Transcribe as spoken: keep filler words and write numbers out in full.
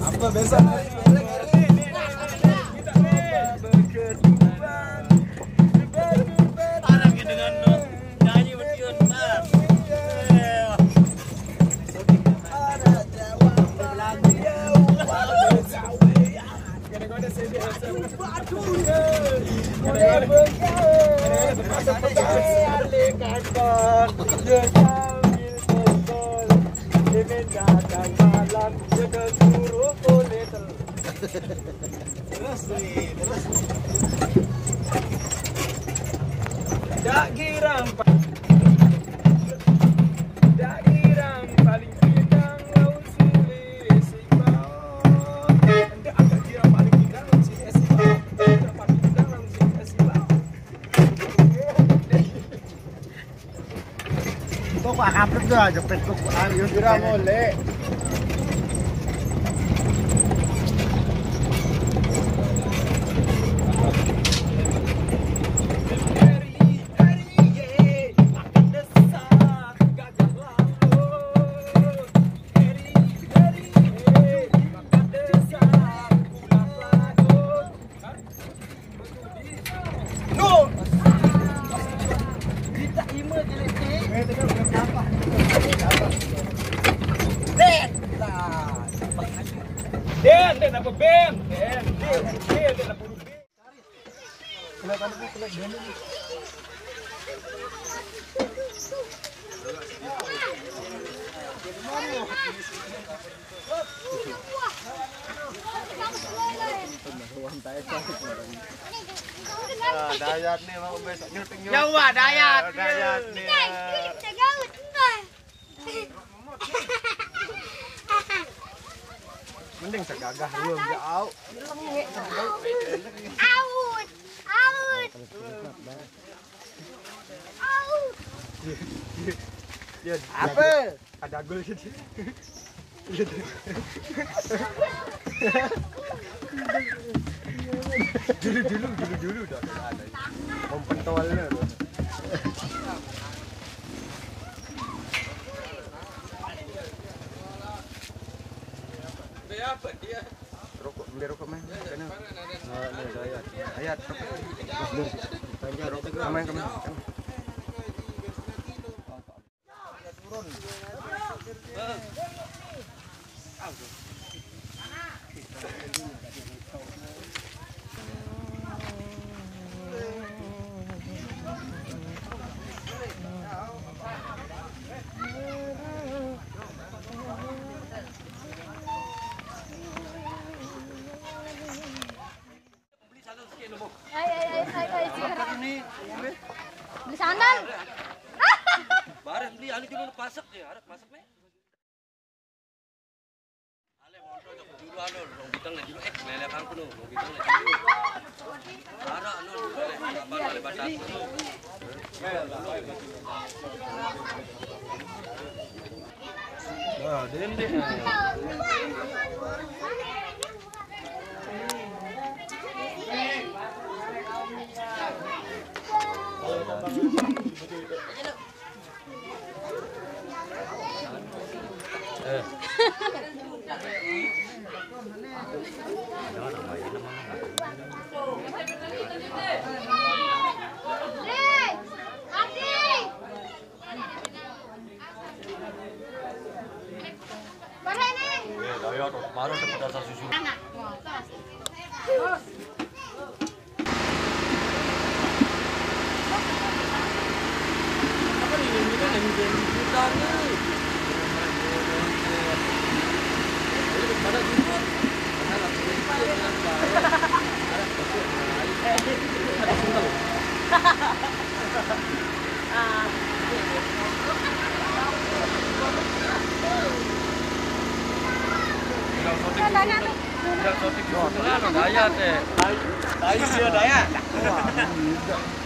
Apa biasa? Parah gitu dengan lu. Nyanyi berdua, Mas. Dak girang pa-, dak girang paling pinang lawan si Lisi Bau. Dak, dak girang paling pinang lawan si Lisi Bau. Dak paling pinang lawan si Lisi Bau. Kok aku upload dah, jepit kok, ah, YouTube. Kira molek. Den, Den, apa Ben? Den, Den, Den, Den, apa Ben? Ah, dayat ni, mau besok nyuting. Ya, wah, dayat. Ah, dayat ni. Mending segagah lu, ya, au. Aut, aut. Aut. Ya, apa? Ada gol gitu. Dulu, dulu, dulu, dulu dah. Mau pentol lu. Rokok, beli rokok, main. Sana. Oh, ini ada ayat. Ayat, rokok. Rokok, main, main. Beli sandal sikit lu, Bok. Ai, ai, ai, ai, ai, ai. Ini, ini. Beli sandal. Barang beli anu dulu, pasak dia, harap pasak nih. Ale, motor jok dulu anu, orang bintang lagi dulu. Eh, lele kangkung lu, orang bintang lagi dulu. Ara anu, lele, apa, lele badak dulu. Nah, dendek. Eh. Daya teh. Tai, tai sih daya. Wah, ini juga.